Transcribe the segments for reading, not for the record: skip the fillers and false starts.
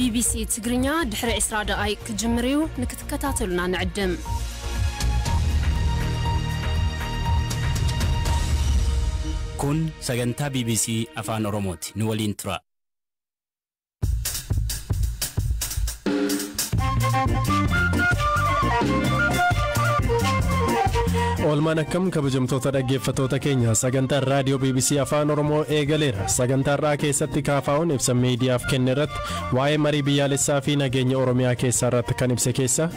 ቢቢሲ ትግርኛ ድሕሪ 20 ደቓይቅ ክጅምር እዩ። ንክትከታተሉና ንዕድም። Kun sagantaa BBC Afaan Oromooti. Nu waliin tura. Oolmaan akkam, kabajamtoota dhaggeeffattoota keenya, sagantaan raadiyoo BBC Afaan Oromoo eegaleera. Sagantaa irraa keessatti KFO'n ibsa miidiyaaf kenne irratti waa'ee marii biyyaalessaa fi nageenya Oromiyaa keessaa irratti kan ibse keessa.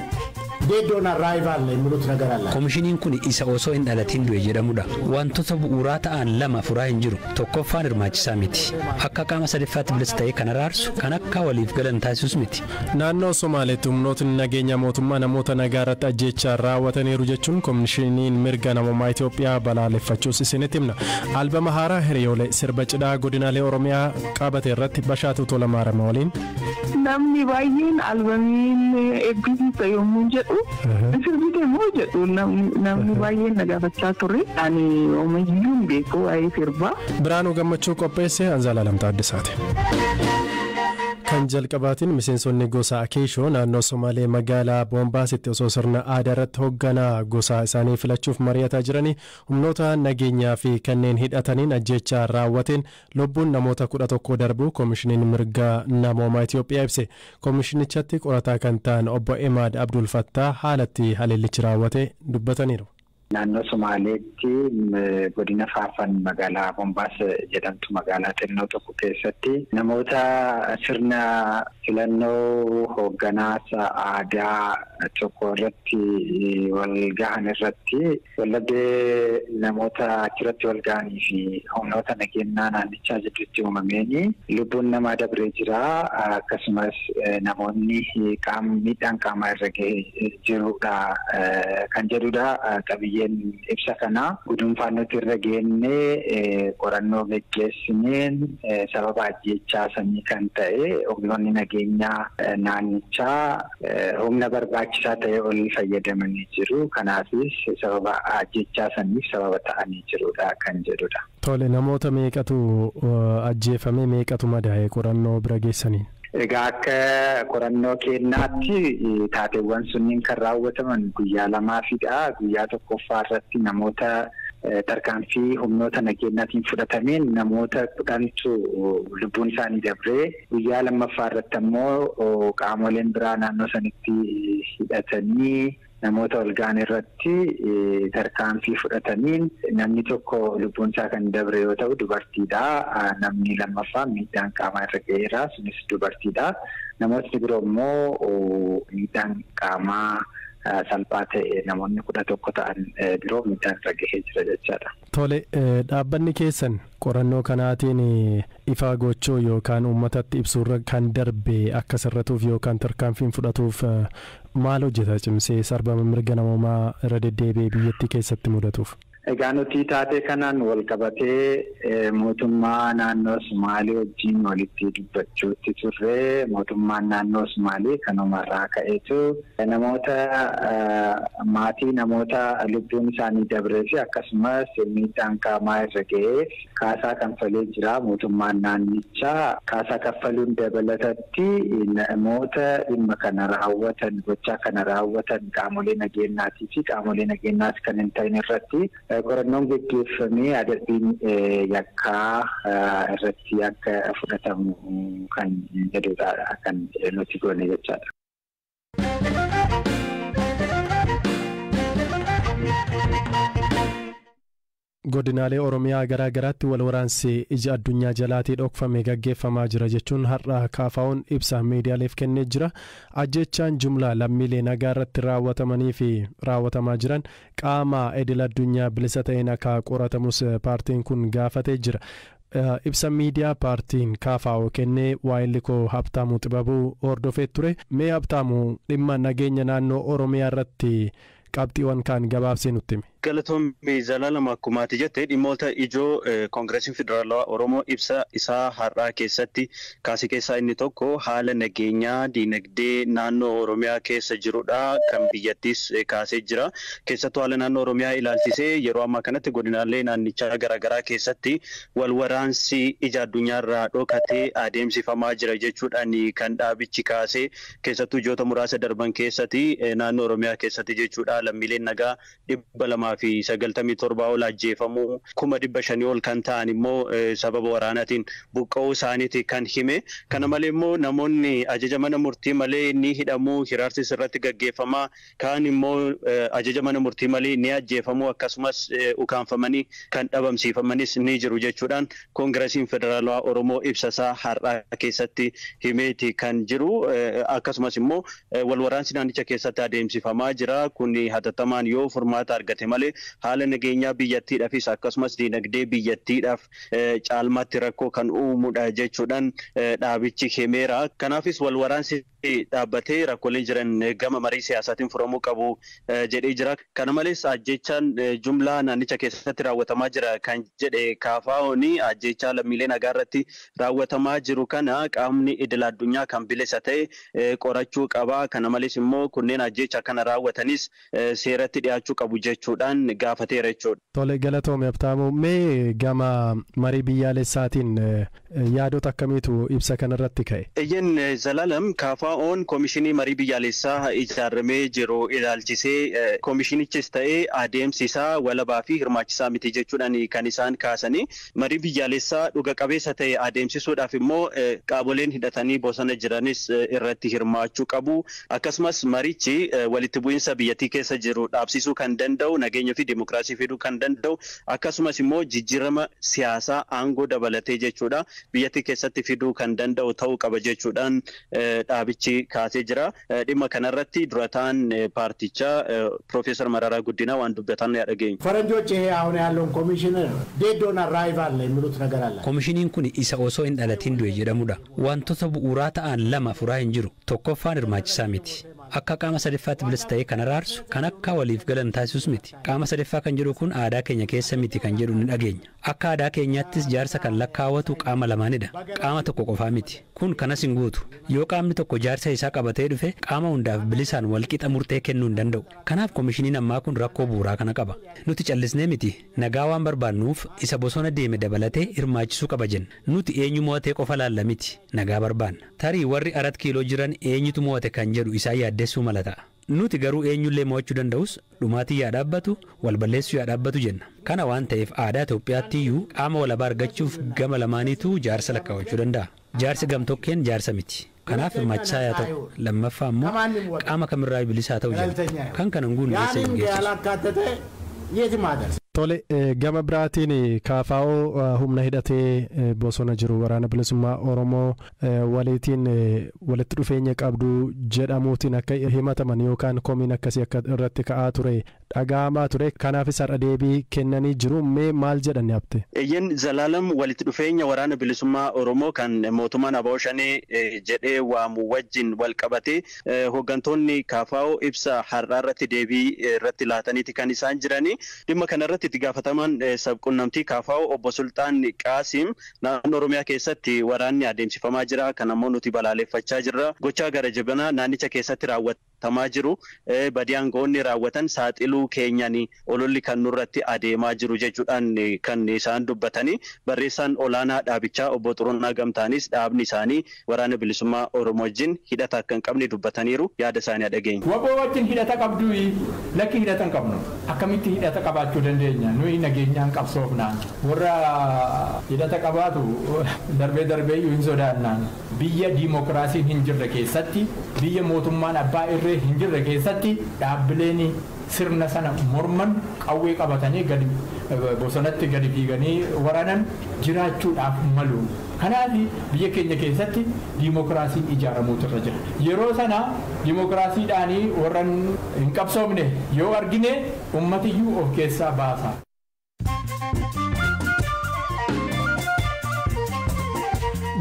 Dead on arrival የሚሉት ነገር አለ። Komishiniin kun isa osoo hin dhalatin du'e jedhamudha. Wantoota bu'uuraa ta'an lama furaa hin jiru. Tokkoffaan hirmaachisaa miti. Akka qaama sadaffaatti bilisa ta'ee kan araarsu, kan akka waliif galan taasisus miti. Naannoo Somaaleetti humnootni nageenya mootummaa namoota nagaa irratti ajjeechaa raawwataniiru jechuun Komishiniin Mirga Namummaa Itoophiyaa balaaleffachuus isinitti himna. Albama haaraa Hiriyoolee sirba cidhaa godinaalee Oromiyaa qabate irratti Bashaatuu Tolamaarama waliin. Namni baay'een albamiin eebbisiisa yommuu jedhu, sirbite moo jedhu, namni baay'een na gaafachaa ture. Ani omayyuu hin beeku waa'ee sirbaa. Biraanuu Gammachuu qopheesse, Anzaalaa Lamtaa Addisaati. Kan jalqabaatiin, miseensonni gosa Akeeshoo naannoo Somaalee magaalaa Boombaasitti osoo sirna aadaa irratti hoogganaa gosa isaanii filachuuf mari'ataa jiranii humnoota nageenyaa fi kanneen hidhataniin ajjeechaa raawwateen lubbuun namoota 11 darbuu Koomishiniin Mirga Namoomaa Itoophiyaa ibse. Koomishinichatti qorataa kan ta'an obbo Emaad Abdul Fattaa haalatti haleellichi raawwate dubbataniiru. Naannoo Somaaleetti godina Faafan magaalaa Bombaas jedhamtu magaalaa xinnoo tokko keessatti namoota sirna filannoo hoogganaa aadaa tokko irratti wal gahan irratti wallabdee namoota achirratti wal gahanii fi humnoota nageenyaa naannichaa jidduutti uumameeni lubbuun namaa dabree jira. Akkasumas namoonni miidhaan qaamaa irra gahee jirudha kan jedhudha qabiyyeen ibsa kanaa. Gudunfaan nuti irra geennee qorannoo geggeessineen sababa ajjeechaa sanii kan ta'e humnoonni nageenyaa naannichaa humna barbaachisaa ta'e ol fayyadamanii jiru. Kanaafis sababa ajjeechaa saniif sababa ta'anii jirudha kan jedhudha. Tole, namoota meeqatu ajjeefame, meeqatu madaa'e qorannoo bira geessaniin? Egaa akka qorannoo keenyaatti taateewwan sunniin kan raawwataman guyyaa lamaafidha. Guyyaa tokkoffaa irratti namoota tarkaanfii humnoota nageenyaatiin fudhatameen namoota 10tu lubbuun isaanii dabree, guyyaa lammaffaa irratti ammoo qaamoleen biraa naannoo sanitti hidhatanii namoota wal ga'an irratti tarkaanfii fudhataniin namni tokko lubbuun isaa kan dabre yoo ta'u dubartiidha. Namni lammaffaa miidhaan qaamaa irra ga'eera, sunis dubartiidha. Namootni biroo immoo miidhaan qaamaa salphaa ta'e namoonni 11 ta'an biroo miidhaan irra gahee jira jechaadha. Tole, dhaabbanni keessan qorannoo kanaatiin ifa gochuu yookaan uummatatti ibsuurra kan darbe akka sirratuuf yookaan tarkaanfiin fudhatuuf maal hojjeta cimsee sarbama mirga namoomaa irra deddeebi'ee biyyattii keessatti mudatuuf? Egaa nuti taatee kanaan wal qabatee mootummaa naannoo Sumaalee wajjin walitti dubbachuutti turre. Mootummaan naannoo Sumaalee kanumarraa ka'eetu namoota maatii namoota lubbuun isaanii dabree fi akkasumas miidhaan qaamaa irra ga'ee kaasaa kanfalee jira. Mootummaan naannichaa kaasaa kaffaluun dabalatatti namoota dhimma kana raawwatan, gochaa kana raawwatan, qaamolee nageenyaatii fi qaamolee nageenyaas kan hin ta'in irratti qorannoon geggeeffamee adabbiin yakkaa irratti akka fudhatamu kan jedhudha kan nuti goone jechaadha. Godinaalee Oromiyaa garaa garaatti wal waraansi ija addunyaa jalaatii dhokfame gaggeeffamaa jira jechuun har'a KFO'n ibsa miidiyaaleef kennee jira. Ajjechaan jumlaa lammiilee nagaa irratti raawwatamanii fi raawwatamaa jiran qaama idil addunyaa bilisa ta'een akka qoratamus paartiin kun gaafatee jira. Ibsa miidiyaa paartiin KFO kennee waa'illi koo Habtaamuu Xibabuu hordofee ture. Mee Habtaamuu, dhimma nageenya naannoo Oromiyaa irratti qabxiiwwan kaan gabaabsee nutti himi. Galatoomii Zalaalama, akkuma ati jette dhimmoota ijoo Koongireesiin Federaalawaa Oromoo ibsa isaa har'aa keessatti kaase keessaa inni tokko haala nageenyaa diinagdee naannoo Oromiyaa keessa jirudha. Kan biyyattis kaasee jira. Keessattuu haala naannoo Oromiyaa ilaalchisee yeroo ammaa kanatti godinaalee naannichaa garaagaraa keessatti wal waraansi ija addunyaarraa dhokatee adeemsifamaa jira jechuudhaan kan dhaabichi kaasee, keessattuu ji'oota muraasa darban keessatti naannoo Oromiyaa keessatti jechuudha lammiileen nagaa 297 ol ajjeefamuu, 500,000 ol kan ta'an immoo sababa waraanaatiin buqqa'uu isaaniiti kan hime. Kana malee immoo namoonni ajaja mana murtii malee ni hidhamuu, hiraarsis irratti gaggeeffamaa, kaan immoo ajaja mana murtii malee ni ajjeefamuu, akkasumas ukaanfamanii kan dhabamsiifamanis ni jiru jechuudhaan Koongiresiin Federaalawaa Oromoo ibsasaa har'aa keessatti himeeti kan jiru. Akkasumas immoo wal waraansi naannicha keessatti adeemsifamaa jira. Kun hatattamaan yoo furmaata argate malee haala nageenyaa biyyattiidhaafis akkasumas diinagdee biyyattiidhaaf caalmaatti rakkoo kan uumudha jechuudhaan dhaabichi himeera. Kanaafis wal waraansi dhaabbatee rakkooleen jiran gama marii siyaasaatiin furamuu qabu jedhee jira. Kana malees ajjechaan jumlaa naannicha keessatti raawwatamaa jira kan jedhe KFO'n, ajjechaa lammiilee nagaa irratti raawwatamaa jiru kana qaamni idil addunyaa kan bilisa ta'e qorachuu qaba. Kana malees immoo kunneen ajjecha kana raawwatanis seeratti dhiyaachuu qabu jechuudhaan gaafateera jechuudha. Tole, galatoome Abtaamuu. Mee gama marii biyyaalessaatiin yaadota akkamiitu ibsa kanarratti ka'e? Eeyyen Zalaalam, KFO'n koomishinii marii biyyaalessaa ijaaramee jiru ilaalchisee koomishinichis ta'ee adeemsi isaa walabaa fi hirmaachisaa miti jechuudhaan kan isaan kaasanii, marii biyyaalessaa dhuga qabeessa ta'e adeemsisuudhaaf immoo qaamoleen hidhatanii bosona jiranis irratti hirmaachuu qabu. Akkasumas marichi walitti bu'iinsa biyyattii keessa jiru dhaabsisuu kan danda'u, nageenya fi dimokiraasii fiduu kan danda'u, akkasumas immoo jijjiirama siyaasaa aangoo dabalatee jechuudha biyyattii keessatti fiduu kan danda'u ta'uu qaba jechuudhaan dhaabichi kaasee jira. Dhimma kanarratti durataan paartichaa Piroofeesar Mararaa Guddinaa waan dubbatan yaa dhageenyu. ፈረንጆች ይሄ አሁን ያለውን ኮሚሽነር dead on arrival ነው የሚሉት ነገር አለ። Koomishiniin kun isa osoo hin dhalatin du'e jedhamudha. Wantoota bu'uuraa ta'an lama furaa hin jiru. Tokkoffaan hirmaachisaa miti. Akka qaama sadaffaatti bilisa ta'ee kan araarsu, kan akka waliif galan taasisus miti. Qaama sadaffaa kan jedhu kun aadaa keenya keessa miti kan jedhu ni dhageenya. Akka aadaa keenyaattis jaarsa kan lakkaawwatu qaama lamaanidha. Qaama tokko qofaa miti. Kun kanas hin guutu. Yoo qaamni tokko jaarsa isaa qabatee dhufe, qaama hundaaf bilisaan walqixa murtee kennuu hin danda'u. Kanaaf koomishiniin ammaa kun rakkoo bu'uuraa kana qaba. Nuti callisnee miti. Nagaa waan barbaannuuf isa bosona deeme dabalatee hirmaachisuu qaba jenna. Nuti eenyu mo'atee qofa laalla miti. Nagaa barbaanna. Tarii warri Arat Kiiloo jiran eenyutu mo'ate kan jedhu isaan yaaddessuu mala ta'a. Nuti garuu eenyullee mo'achuu danda'us dhumaatii yaa dhaabbatu, wal balleessuu yaa dhaabbatu jenna. Kana waan ta'eef aadaa Itoophiyaatti iyyuu qaama walabaa argachuuf gama lamaaniitu jaarsa lakkaawwachuu danda'a. Jaarsi gamtokkeen jaarsa miti. Kanaaf hirmaachisaa yaa ta'u. Lammaffaa immoo qaama kamirraa bilisaa ta'u jenna. Kan kana hin guunne eessa hin ያንን geessisu. ያላካተተ የትም አደርስ። Tole, gama biraatiin KFO humna hidhatee bosona jiru Waraana Bilisummaa Oromoo waliitiin walitti dhufeenya qabdu jedhamuutiin akka himataman yookaan komiin akkasii akka irratti ka'aa ture dhaga'amaa ture. Kanaafis har'a deebii kennanii jiru. Mee maal jedhan yaabte? Eeyyen Zalaalam, walitti dhufeenya Waraana Bilisummaa Oromoo kan mootummaan ABO Shanee jedhee waamu wajjin wal qabatee hooggantoonni KFO ibsa har'aa irratti deebii irratti laataniiti kan isaan jiranii. Dhimma kanarratti itti gaafataman sabquunnamtii KFO obbo Sultaan Qaasim, naannoo Oromiyaa keessatti waraanni adeemsifamaa jira. Kan ammoo nuti balaaleffachaa jirra. Gochaa gara jabinaa naannicha keessatti raawwatamaa jiru badii aangoonni raawwatan saaxiluu keenyaan ololli kan nurratti adeemaa jiru jechuudhaan kan isaan dubbatanii. Barreessaan olaanaa dhaabichaa obbo Xuruunaa Gamtaanis dhaabni isaanii Waraana Bilisummaa Oromoo wajjin hidhata akka hin qabne dubbataniiru. Yaada isaanii dhageenya. WBO wajjin hidhata qabdu? Lakki, hidhata hin qabnu. Akkamitti hidhata qabaachuu dandeenya? Nuyi nageenyaan qabsoofnaan. Warra hidhata qabaatu darbee darbee iyyuu hin sodaannaan. Biyya diimokiraasiin hin jirre keessatti, biyya mootummaan abbaa irree hin jirre keessatti, dhaabbileen sirna sana morman qawwee qabatanii gadi bosonatti gadi fiiganii waraanan jiraachuudhaaf malu. Kanaaf biyya keenya keessatti diimokiraasiin ijaaramuutu irra jira. Yeroo sana diimokiraasiidhaanii warra hin qabsoomne yoo argine ummatiyyuu of keessaa baasa.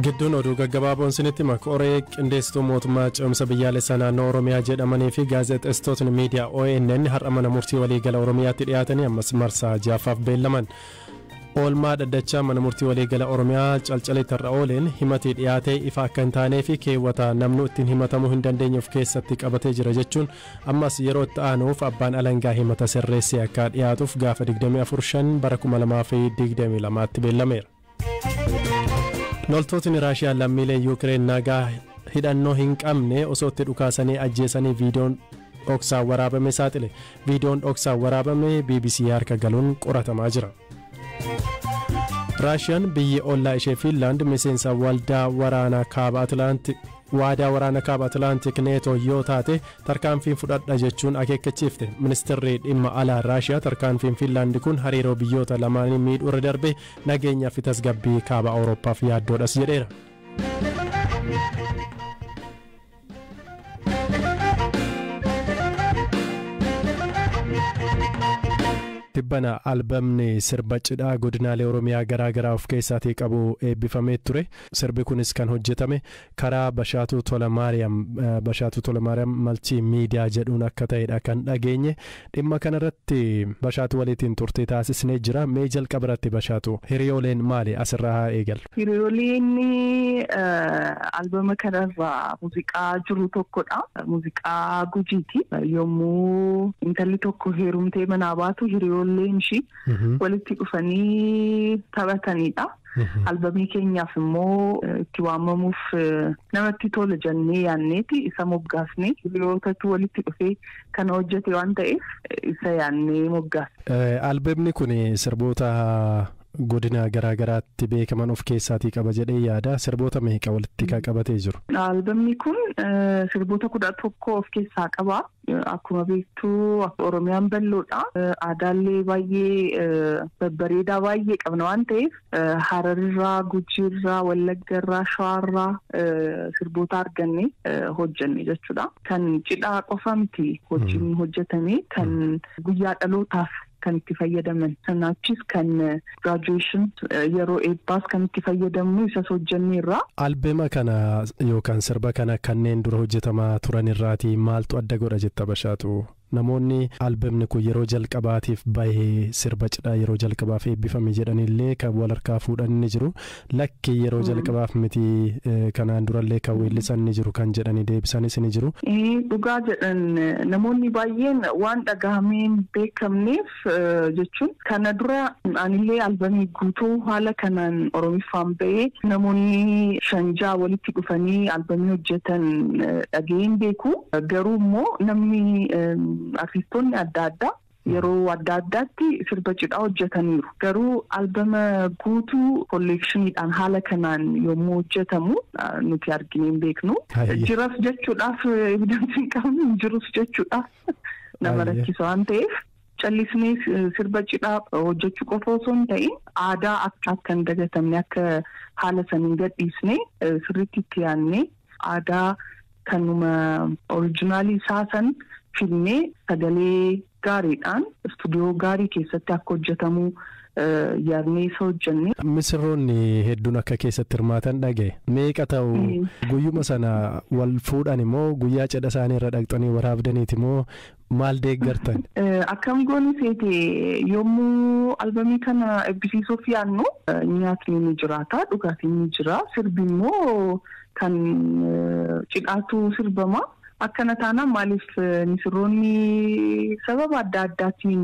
Gidduun oduu gaggabaaboon sinitti qoree qindeessituu mootummaa ce'umsa biyyaalessaa naannoo Oromiyaa jedhamanii fi gaazexeessitootni miidiyaa ONN har'a mana murtii waliigala Oromiyaatti dhiyaatanii ammas marsaa ja'affaaf beellaman. Oolmaa dhaddachaa mana murtii waliigala Oromiyaa calcaletti har'a ooleen himatee dhiyaatee ifa akka hin taanee fi keewwata namni ittiin himatamuu hin dandeenye of keessatti qabatee jira jechuun ammas yeroo itti aanuuf abbaan alangaa himata sirreessee akka dhiyaatuuf gaafa 24/5 bara 2022tti beellameera. Loltootni Raashiyaa lammiilee Yuukireen nagaa hidhannoo hin qabne osoo itti dhukaasanii ajjeesanii viidiyoon dhoksaan waraabame saaxile. Viidiyoon dhoksaan waraabame BBC harka galuun qoratamaa jira. Raashiyaan biyyi ollaa ishee Fiinlaand miseensa waldaa waraanaa kaaba Atlaantik waadaa waraana kaaba Atlaantik neetoo yoo taate tarkaanfiin fudhadha jechuun akeekkachiifte. Ministeerri dhimma alaa Raashiyaa tarkaanfiin Fiinlaand kun hariiroo biyyoota lamaanii miidhuu irra darbe nageenyaa fi tasgabbii kaaba Awurooppaaf yaaddoodhas jedheera. Tibbana albamni sirba cidhaa godinaalee Oromiyaa garaa garaa of keessaatii qabu eebbifamee ture. Sirbi kunis kan hojjetame karaa Bashaatuu Tolamaariyaam Maltii Miidiyaa jedhuun akka ta'edha kan dhageenye. Dhimma kanarratti Bashaatuu waliitiin turte taasisnee jira. Mee jalqaba irratti Bashaatuu hiriyooleen maali asirraa haa eegallu? Hiriyooleen albama kanarraa muuziqaa jiru tokkodha. Muuziqaa Gujiiti. Yommuu intalli tokko heerumtee manaa baatu hiriyooleen ishii walitti dhufanii taphatanidha. Albamii keenyaaf immoo itti waamamuuf namatti tola jennee yaanneeti isa moggaasne. Hiriyootatu walitti dhufee kana hojjete waan ta'eef isa yaannee moggaasne. Albamni kun sirboota godina garaa garaatti beekaman of keessaatii qaba jedhee yaada. Sirboota meeqa walitti qabatee jiru? Albamni kun sirboota 11 of keessaa qaba. Akkuma beektu Oromiyaan bal'oodha. Aadaallee baay'ee babbareedaa baay'ee qabna waan ta'eef Hararirraa, Gujiirraa, Wallaggarraa, Shawaarraa sirboota arganne hojjenne jechuudha. Kan cidhaa qofa miti hojiin hojjetame kan guyyaa dhalootaaf kan itti fayyadaman. Sanaachis kan graduation yeroo eebbaas kan itti fayyadamnu isas hojjenneerra. Albema kana yookaan sirba kana kanneen dura hojjetamaa turan irraatii maaltu adda godha jetta Bashaatu? Namoonni albemni kun yeroo jalqabaatiif bahee sirba cidhaa yeroo jalqabaaf eebbifame jedhanillee kan wal harkaa fuudhan ni jiru. Lakki yeroo jalqabaaf miti kanaan durallee kan weellisan ni jiru kan jedhanii deebisanis ni jiru. Dhugaa jedhan namoonni baay'een waan dhagahameen beekamneef jechuun kana dura anillee albamii guutuu haala kanaan Oromiffaan bahee namoonni 5 walitti dhufanii albamii hojjetan dhageen beeku. Garuu immoo namni artistoonni adda addaa yeroo adda addaatti sirba cidhaa hojjetaniiru. Garuu albama guutuu kolleekshiniidhaan haala kanaan yommuu hojjetamu nuti arginee hin beeknu. Jiras jechuudhaaf evidensi hin qabnu, jirus jechuudhaaf nama rakkisa waan ta'eef callisnee sirba cidhaa hojjechuu qofa osoo hin ta'in aadaa akka hin dagatamne akka haala saniin gadhiisne sirriitti itti yaadnee aadaa kanuma orijinaalii isaa san filmee sagalee gaariidhaan istuudiyoo gaarii keessatti akka hojjetamu yaadnee isa hojjenne. Misirroonni hedduun akka keessatti hirmaatan dhagaye. Meeqa ta'u guyyuma sana wal fuudhan immoo guyyaa cidha isaanii irra dhaqxanii waraabdaniiti immoo maal deeggartan? Akkam gooni seete yommuu albamii kana eebbisiisuuf yaadnu nyaatni ni jiraata, dhugaatiin ni jira, sirbi immoo kan cidhaatu sirbama. Akkana taanaan maaliif misirroonni sababa adda addaatiin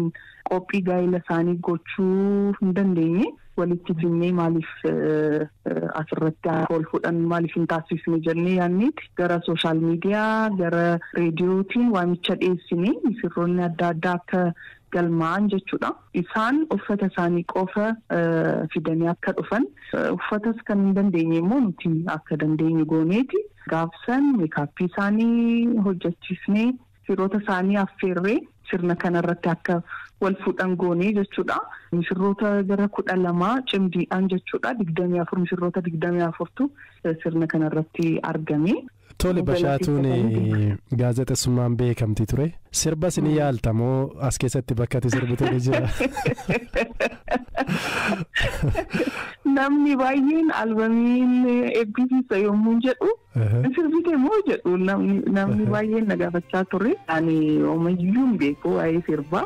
qophii gaa'ela isaanii gochuu hin dandeenye walitti finnee maaliif asirratti wal fuudhan maaliif hin taasisne jennee yaadneeti gara sooshaal miidiyaa gara reediyootiin waamicha dhiyeessine misirroonni adda addaa akka galmaa'an jechuudha. Isaan uffata isaanii qofa fidanii akka dhufan uffatas kan hin dandeenye immoo nuti akka dandeenyu gooneeti. Gaafsan meekaappii isaanii hojjechiisnee firoota isaanii affeerree sirna kanarratti akka wal fuudhan goonee jechuudha. Misirroota gara 12 cimdiidhaan jechuudha. 24 misirroota 24tu sirna kanarratti argame. Tole Bashaatuun gaazexeessummaan beekamti ture. Sirba ni yaalta moo as keessatti bakka ati sirbite ni jira? Namni baay'een albamiin eebbisiisa yommuu jedhu sirbite moo jedhu namni baay'een na gaafachaa ture. Ani oomayyuu hin beeku waa'ee sirbaa.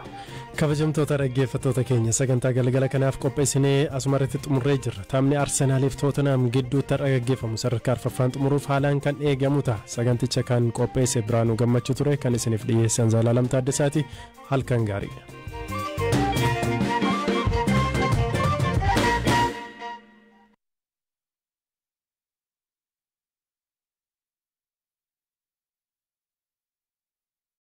Kabajamtoota dhaggeeffattoota keenya, sagantaa galgala kanaaf qopheessinee asuma irratti xumurree jirra. Taphni Arsenaaliif Tootenaam gidduutti har'a gaggeeffamu sadarkaa arfaffaan xumuruuf haalaan kan eegamu ta'a. Saganticha kan qopheesse Biraanuu Gammachuu ture, kan isiniif dhiyeessan Zalaalam Taaddasaati. Halkan gaarii.